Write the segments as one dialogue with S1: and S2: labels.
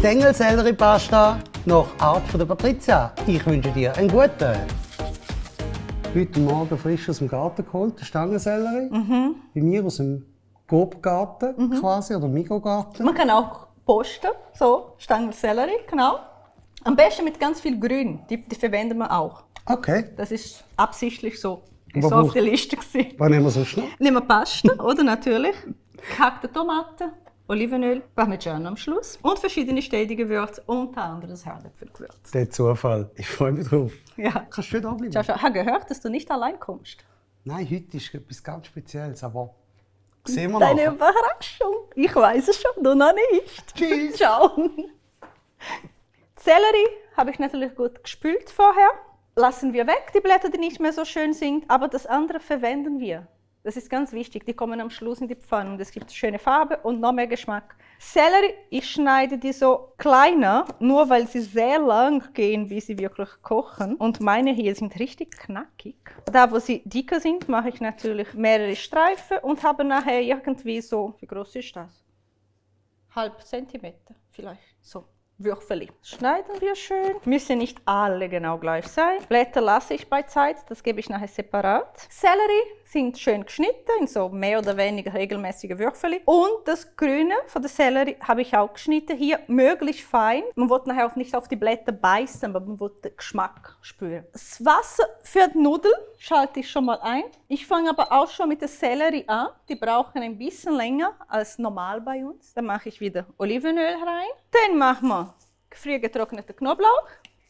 S1: Stängelsellerie-Pasta nach Art von der Patricia. Ich wünsche dir einen guten. Heute Morgen frisch aus dem Garten geholt, den Stangensellerie. Bei mir aus dem Coop-Garten quasi, oder Migros-Garten.
S2: Man kann auch posten, so Stangensellerie, genau. Am besten mit ganz viel Grün, die verwenden wir auch.
S1: Okay.
S2: Das ist absichtlich so.
S1: Was
S2: So auf
S1: braucht-
S2: der Liste gewesen.
S1: Was nehmen wir sonst noch?
S2: Nehmen wir Pasta, oder natürlich. Gehackte Tomaten, Olivenöl, Parmigiano am Schluss und verschiedene ständige Gewürze, unter anderem das Herdöpfelgewürz.
S1: Der Zufall. Ich freue mich drauf.
S2: Ja.
S1: Kannst du da bleiben?
S2: Ich habe gehört, dass du nicht allein kommst.
S1: Nein, heute ist etwas ganz Spezielles, aber sehen wir
S2: Deine
S1: nachher.
S2: Überraschung. Ich weiß es schon, du noch nicht.
S1: Tschüss.
S2: Ciao. Sellerie habe ich natürlich gut gespült vorher. Lassen wir weg, die Blätter, die nicht mehr so schön sind, aber das andere verwenden wir. Das ist ganz wichtig, die kommen am Schluss in die Pfanne und es gibt schöne Farbe und noch mehr Geschmack. Sellerie, ich schneide die so kleiner, nur weil sie sehr lang gehen, bis sie wirklich kochen. Und meine hier sind richtig knackig. Da, wo sie dicker sind, mache ich natürlich mehrere Streifen und habe nachher irgendwie so, wie groß ist das? Halb Zentimeter vielleicht, so. Würfeli. Schneiden wir schön. Müssen nicht alle genau gleich sein. Blätter lasse ich bei Zeit, das gebe ich nachher separat. Sellerie sind schön geschnitten in so mehr oder weniger regelmäßige Würfeli. Und das Grüne von der Sellerie habe ich auch geschnitten hier, möglichst fein. Man will nachher auch nicht auf die Blätter beißen, aber man will den Geschmack spüren. Das Wasser für die Nudeln schalte ich schon mal ein. Ich fange aber auch schon mit der Sellerie an. Die brauchen ein bisschen länger als normal bei uns. Dann mache ich wieder Olivenöl rein. Dann machen wir gefriergetrockneten Knoblauch.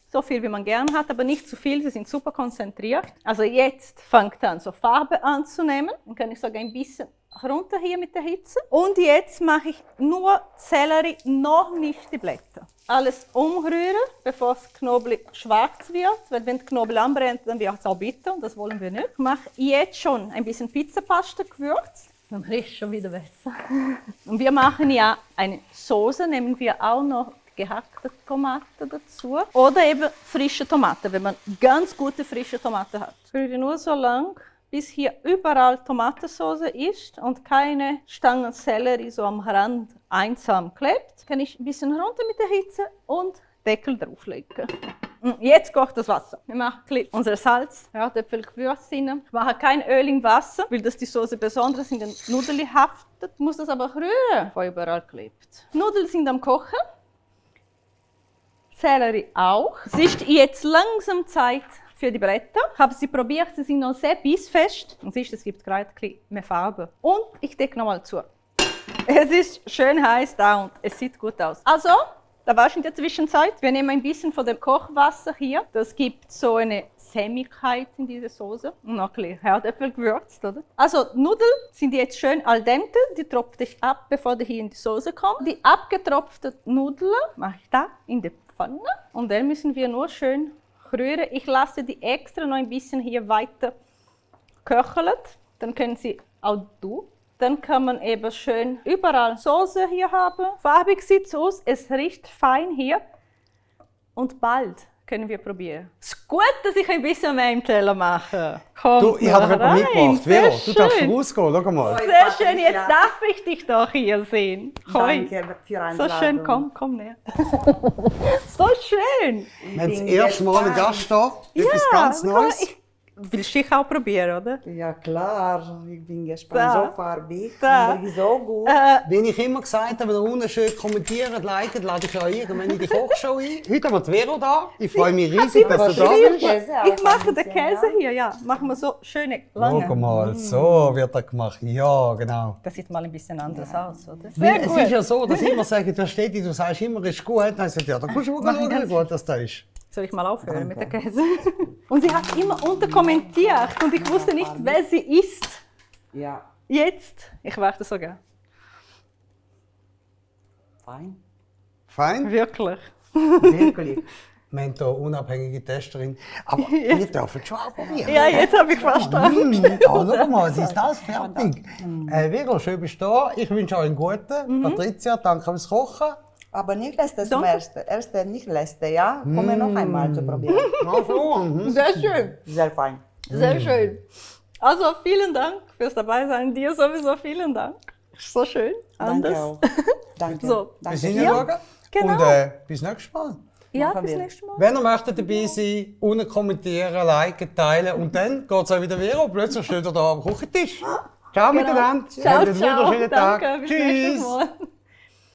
S2: So viel, wie man gern hat, aber nicht zu viel. Sie sind super konzentriert. Also jetzt fängt an, so Farbe anzunehmen. Dann kann ich sogar ein bisschen runter hier mit der Hitze. Und jetzt mache ich nur Sellerie, noch nicht die Blätter. Alles umrühren, bevor das Knoblauch schwarz wird. Weil wenn der Knoblauch anbrennt, dann wird es auch bitter und das wollen wir nicht. Ich mache jetzt schon ein bisschen Pizzapasta-Gewürz. Dann riecht schon wieder besser. Und wir machen ja eine Soße, nehmen wir auch noch gehackte Tomaten dazu. Oder eben frische Tomaten, wenn man ganz gute frische Tomaten hat. Ich rühre nur so lang, bis hier überall Tomatensauce ist und keine Stangen Sellerie so am Rand einsam klebt. Kann ich ein bisschen runter mit der Hitze und Deckel drauflegen. Jetzt kocht das Wasser. Wir machen unser Salz, Herdöpfel, Gewürz rein. Ich mache kein Öl im Wasser, weil das die Soße besonders in den Nudeln haftet. Ich muss das aber rühren, wo überall klebt. Die Nudeln sind am Kochen. Sellerie auch. Es ist jetzt langsam Zeit für die Blätter. Ich habe sie probiert, sie sind noch sehr bissfest. Und siehst, es gibt gerade mehr Farbe. Und ich decke nochmal zu. Es ist schön heiß da und es sieht gut aus. Also, da war ich in der Zwischenzeit. Wir nehmen ein bisschen von dem Kochwasser hier. Das gibt so eine Sämigkeit in diese Soße. Und noch ein bisschen Herdöpfel gewürzt, oder? Also, Nudeln sind jetzt schön al dente. Die tropfe ich ab, bevor die hier in die Soße kommen. Die abgetropften Nudeln mache ich da in die Pfanne. Und dann müssen wir nur schön rühren. Ich lasse die extra noch ein bisschen hier weiter köcheln. Dann können sie auch du. Dann kann man eben schön überall Soße hier haben. Farbig sieht es aus, es riecht fein hier. Und bald können wir probieren. Es ist gut, dass ich ein bisschen mehr im Teller mache. Komm,
S1: Du, ich habe jemanden mitgebracht.
S2: Sehr
S1: Vero, du darfst
S2: schön.
S1: vorausgehen, schau mal.
S2: Sehr schön, jetzt darf ich dich doch hier sehen. Hoi.
S3: Danke für die
S2: So
S3: Einladung.
S2: schön, komm näher. So schön.
S1: Wir haben das erste Mal einen Gast da. Etwas ganz
S2: komm,
S1: Neues.
S2: Willst du dich auch probieren, oder?
S3: Ja klar, ich bin gespannt.
S2: Da.
S3: So farbig,
S2: Da.
S3: und so gut.
S1: Wie ich immer gesagt habe, wenn ihr unten schön kommentiert, liket, lade ich euch irgendwann in die Kochshow ein. Heute haben wir die Vero da. Ich freue mich riesig, dass du da bist.
S3: Käse
S2: Ich
S3: auch
S2: mache
S3: ein
S2: den
S3: bisschen,
S2: Käse hier, ja. Machen wir so schöne,
S1: Schau
S2: lange.
S1: mal, so wird er gemacht. Ja, genau.
S2: Das sieht mal ein bisschen anders aus, oder?
S1: Weil es ist ja so, dass ich immer sage, du stehst, du sagst immer, es ist gut. Dann sagt ja, da kannst du mal schauen, wie gut das da ist.
S2: Soll ich mal aufhören mit der Käse? Und sie hat immer unterkommentiert und ich wusste nicht, wer sie ist.
S3: Ja,
S2: Jetzt, ich warte sogar.
S3: fein.
S1: Fein?
S2: Wirklich.
S3: Wirklich.
S1: Wir haben hier unabhängige Testerin. Aber wir dürfen schon auch probieren.
S2: Ja, jetzt habe ich verstanden.
S1: Schau mal, sie ist alles fertig. Vero, schön bist du da. Ich wünsche euch einen guten. Patricia, danke fürs Kochen.
S3: Aber nicht letzte zum
S2: Danke.
S3: ersten. Erste, nicht letzte, ja? Kommen noch einmal zu probieren.
S1: Ach so, mhm.
S2: Sehr schön.
S3: Sehr fein.
S2: Sehr schön. Also vielen Dank fürs Dabeisein. Dir sowieso vielen Dank. So schön.
S3: Danke
S2: Anders.
S3: auch. Danke.
S2: So.
S1: Wir
S3: Danke.
S1: sind
S2: Ja.
S1: ja schauen.
S2: Genau.
S1: Und bis nächstes Mal.
S2: Ja,
S3: Machen
S2: bis
S3: wir.
S2: nächstes Mal.
S1: Wenn ihr möchtet dabei sein, unten kommentieren, liken, teilen und dann geht es auch wieder weiter und plötzlich steht ihr da am Küchentisch. Ciao miteinander.
S2: Ciao,
S1: Habt einen
S2: ciao.
S1: wunderschönen Tag.
S2: Danke, bis
S1: Tschüss.
S2: nächstes Mal.